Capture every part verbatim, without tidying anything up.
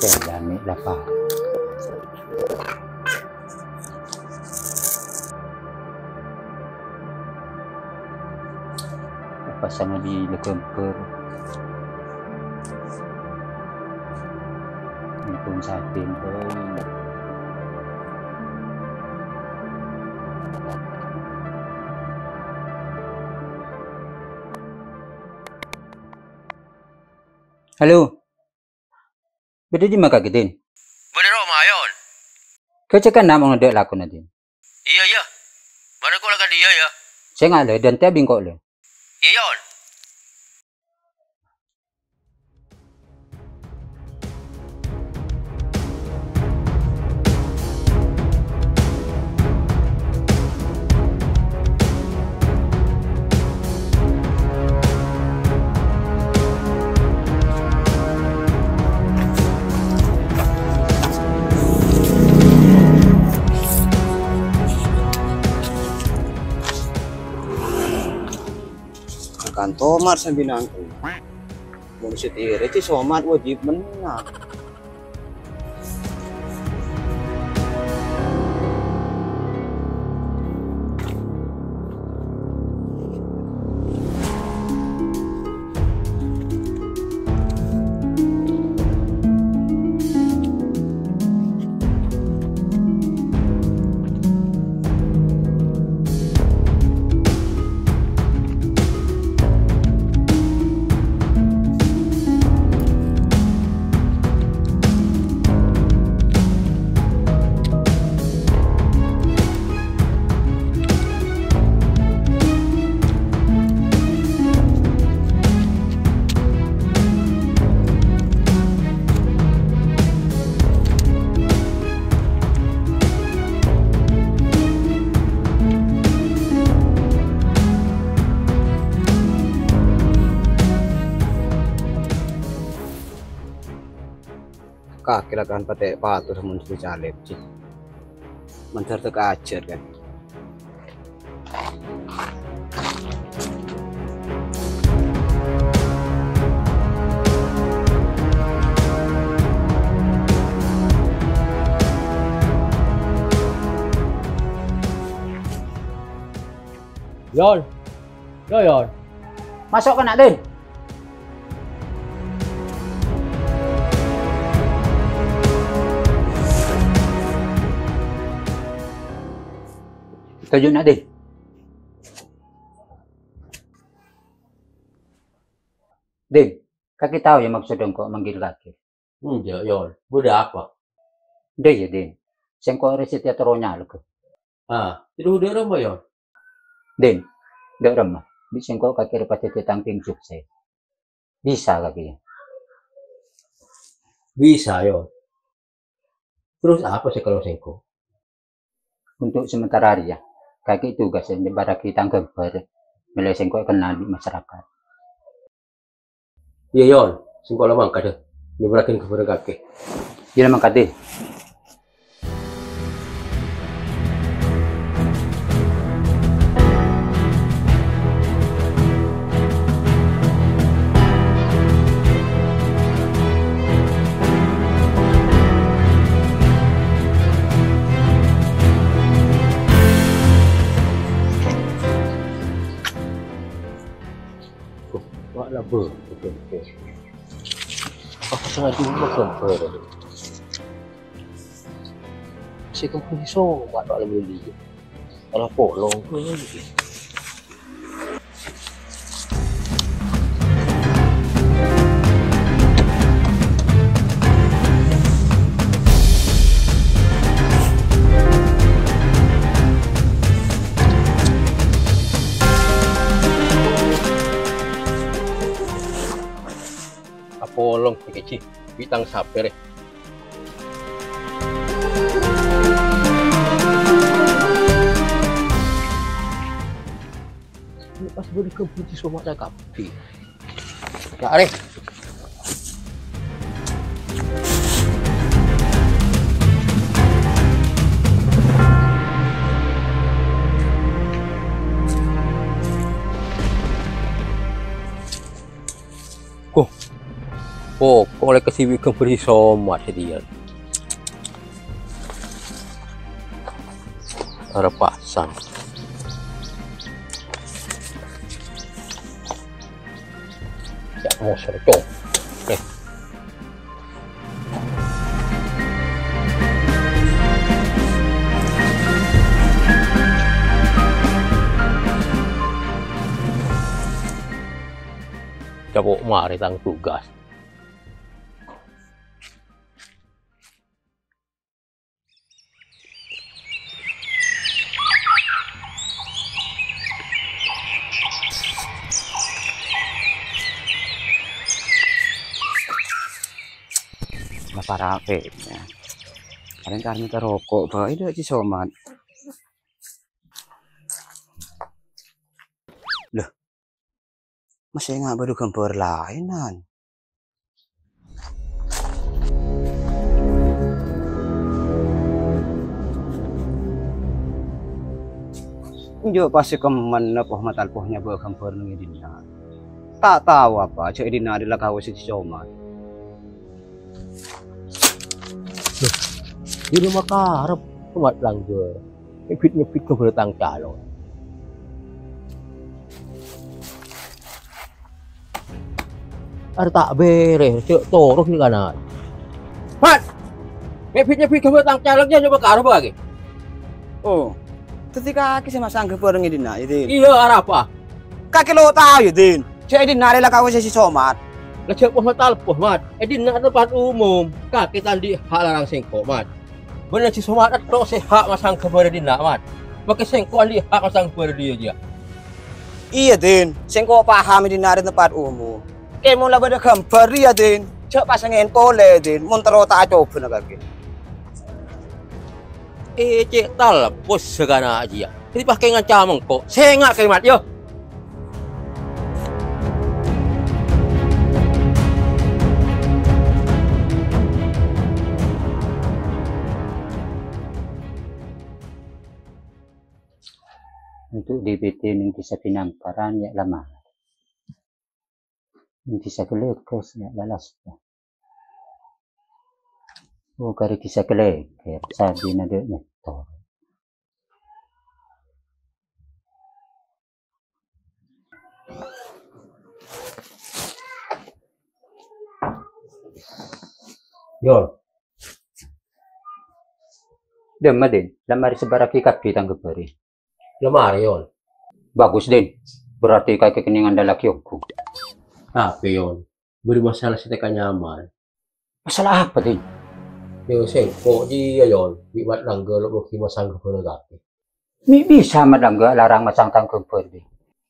Jhâlân mè' la pa. Apa sangadhi la ghâmbhâr. Ampon sadhing, bhâi. Halo. Bâdâ è dimma kakè, Din? Bâdâ è roma, Yon. Kècèkan namong ngadâ' lakona, Din. Iyâ, iyâ. Bârâ' engko' la ka dhiyâ, yâ. Sènga' lè, dântè' bi' engko' lè. Iyâ, Yon. Kan tomat sambi nangkèl. Mon sè tèrè, Ci, somat wajib mennang. Kakè la kan patè' patos mon sè calèp, Ci. Mandhâr ta' kajhâr, kan? Yon. Yo, Yon. Maso' kana', Din. Toju' na', Din. Din, kakè tao ya maksod engko' manggil kakè? Enjâ', Yon. Bâdâ apa? Dâ' iyâ, Din. Sèngko' rè satèya terro nyalèk. Ah, terro dâ' remma, Yon? Din, dâ' remma. Bi' sèngko' kakè rè padâddhi tang tim sukses. Bisa kakè? Bisa, Yon. Terros apa sè èkalowar sèngko'? Untuk sementara rèya, kakè tugas nyebbhârraghi tang ghâmbhâr, mèlè sèngko' èkennal bi' masyarakat. Iyâ, Yon. Sèngko' la mangkat, dâ. Nyebbhârraghi ghâmbhâr kakè. Iyâ, la mangkat, Dè. Wah, laba. Apa sengaja magambar? Sè kempen iso, Pak, Pak, lebih liya. Malah polong. Apolong, Kèji, bi' tang sapè, rè. Pas bâdâ kebun di soma'na kabbhi. Ya, arè. Ko. Pokok lè kasibi' ghâmbhâr si Somad satèya. Arapa san. Ya, moso, Cong. Eh. Capo' marè tang tugas. Lapar apa ya? Paling karena rokok, bawa itu aja somat. Loh, masih nggak baru gambar lain, Nan? Enjâ' pas sè kemma poh matalpoh nyabâ ghâmbhâr neng è dinna'. Ta' tao apa jâ' è dinna' arè la kawis sè somat. Loh, ghâllu makarep, Mat Langgâr. Nyebbhit-nyebbhit ghâmbhâr tang calo'. Arè ta' bherrâs, jâ' toro' nèka, Nai. Mat! Nyebbhit-nyebbhit ghâmbhâr tang calo' jâ' nyobâ karep kakè. Oh, dhâddhi kakè sè masang ghâmbhâr neng è dinna', yâ, Din? Iyâ, arapa? Kakè lo' tao, yâ, Din? Jâ' è dinna' arè la kawis sè somat. La jâ' poh matalpoh, Mat. È dinna' tempat umum. Kakè ta' andi' ha' larang sèngko', Mat. Bân Haji Somad ètto' sè ha' masang ghâmbhâr è dinna', Mat. Makè sèngko' andi' ha' masang ghâmbhâr è dinna' jiyâ. Iyâ, Din. Sèngko' paham è dinna' arè tempat umum. Kèng mon la bâdâ ghâmbhâr rèya, Din. Jâ' pasangèn polè, Din. Mon terro ta' acobâna kakè. Eh, cè' talpos sakana' jiyâ. Dhâddhi pas kèng ngancam engko'. Sènga' kèng, Mat, yâ. Untuk D P D neng Dhisa Pinangkaran yâ la marè. Neng Dhisa Geleges yâ la lasta. Oh, karè Dhisa Geleges, sadina dâ' nyetor. Yon. Dâmma, Din, la marè sebbhârraghi kabbhi tang ghâmbhârè. La marè, Yon. Bagus, Din. Berarti kakè kennengngan dâlaghi ongghu. Tapè, Yon, bâdâ masalah sè tèka nyaman. Masalah apa, Din? Yâ, sèngko' jiyâ, Yon, bi' Mat Langgâr lo' moghi masang ghâmbhârrâ kakè. Mè' bisa Mat Langgâr larang masang tang ghâmbhâr, Din?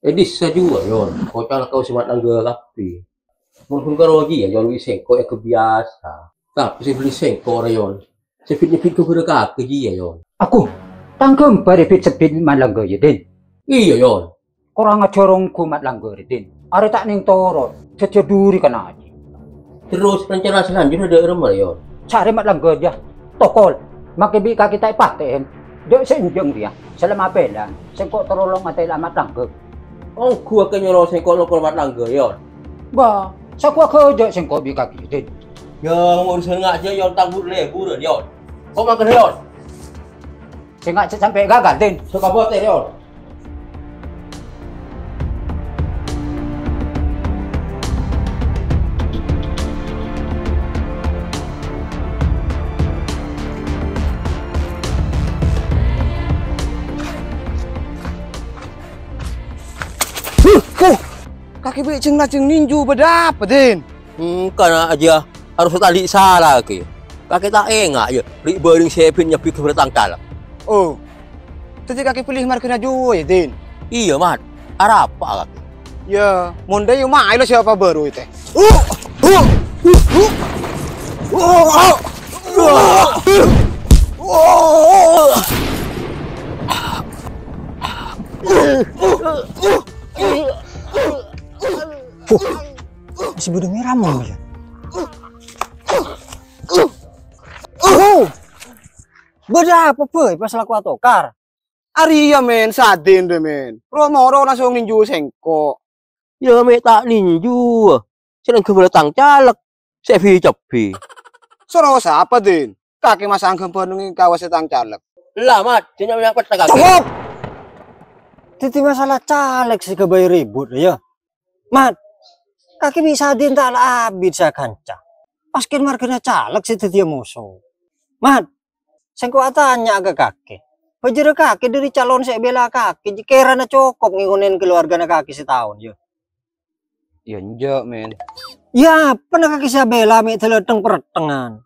Eh, bisa jiyâ, Yon. Koca' la kawis sè Mat Langgâr kabbhi. Mon ghun karo jiyâ, Yon, bi' sèngko' èghâbiyasa. Tapè sè bellè sèngko' rèya, Yon, sè bit-nyebbit ghâmbhârrâ kakè jiyâ, Yon. Aku, tang ghâmbhâr èbit-sebbit Mat Langgâr, yâ, Din? Iyâ, Yon. Korang ajhâr ongghu Mat Langgâr, Din. Arè ta' nèng toro', jhâjhâ dhuri kana' jiyâ. Terros rencana selanjutnya dâ' remma, Yon? Sarè Mat Langgâr, yâ. Tokol. Makè bi' kakè ta' èpatè'è. Dâ' sè enjhâng rèya. Salama pèlan. Sèngko' terro lo' matè'è la Mat Langgâr. Ongghu kakè nyoro sèngko' nokol Mat Langgâr, Yon? Bâ, sakowa ghâjâ' sèngko' bi' kakè, Din. Yâ, urusan ngajhâr, Yon, tang bur-leburan, Yon. Kok mangkèn, Yon? Sènga' jhâ' sampè' gagal, Din. Sè kabâtèr, Yon. Huh, huh. Kakè bi' jhâng-lajhâng ninju bâdâ apa, Din? Hmm, kana' jiyâ, harus tadâ' sala kakè. Kakè ta' enga', yâ, ri'-bâreng sè bit-nyebbit ghâmbhârrâ tang cala'. Oh, dhâddhi kakè bellè marghâna jiyâ, Din? Iyâ, Mat. Arapa kakè? Yâ, mon dâ' iyâ maèlo sè apa bâru ètè. Huh, masih bâdâ mèra mon, yâ? Oh! Bâdâ apa bhâi pas lako atokar? Arèya, Men, sadin rè, Men. Ro-moro langsung ninju sèngko'. Yâ, mè' ta' ninju. Sè neng ghâmbhârrâ tang cala'. Sè bi-cobbi. Soro sapa, Din? Kakè masang gambar neng kawas tang caleg. Lah, Mat, jâ' nya' petta kakè. Cokop! Dhâddhi masalah caleg sè ghâbây ribut, yâ. Mat, kakè bi' Sadin ta' la abit sè akanca. Pas kèng marghâna caleg sè dhâddhiyâ moso. Mat, sèngko' atanya ka kakè. Bâjârâ kakè dhâri calon sè èbèla kakè, jâ' kèrana cokop ngèkonèn kalowarghâna kakè sataon, yâ. Yâ, enjâ', Men. Yâ, apa na kakè sè abèla mè' dâlâtheng-perthengan.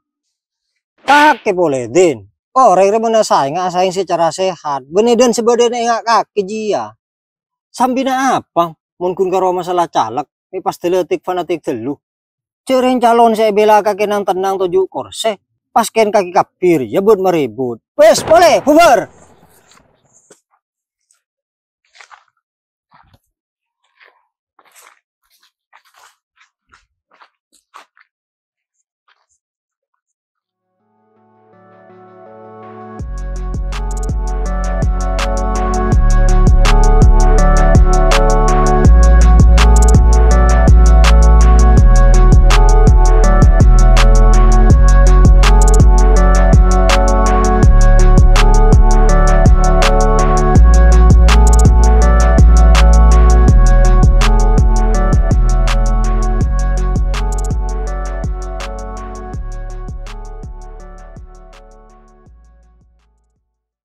Kakè polè, Din. Orèng rè mon asaènga asaèng secara sehat. Bânnè dân sè bâdâna ènga' kakè jiyâ. Sambina apa? Mon ghun karo masalah caleg, mè' pas dâlâtik fanatik dâllu. Jâ' rèng calon sè èbèla kakè nang-tennang toju' korsè. Pas kèng kakè kabbhi rèya bâdâ maribut. Wes, polè, bubâr!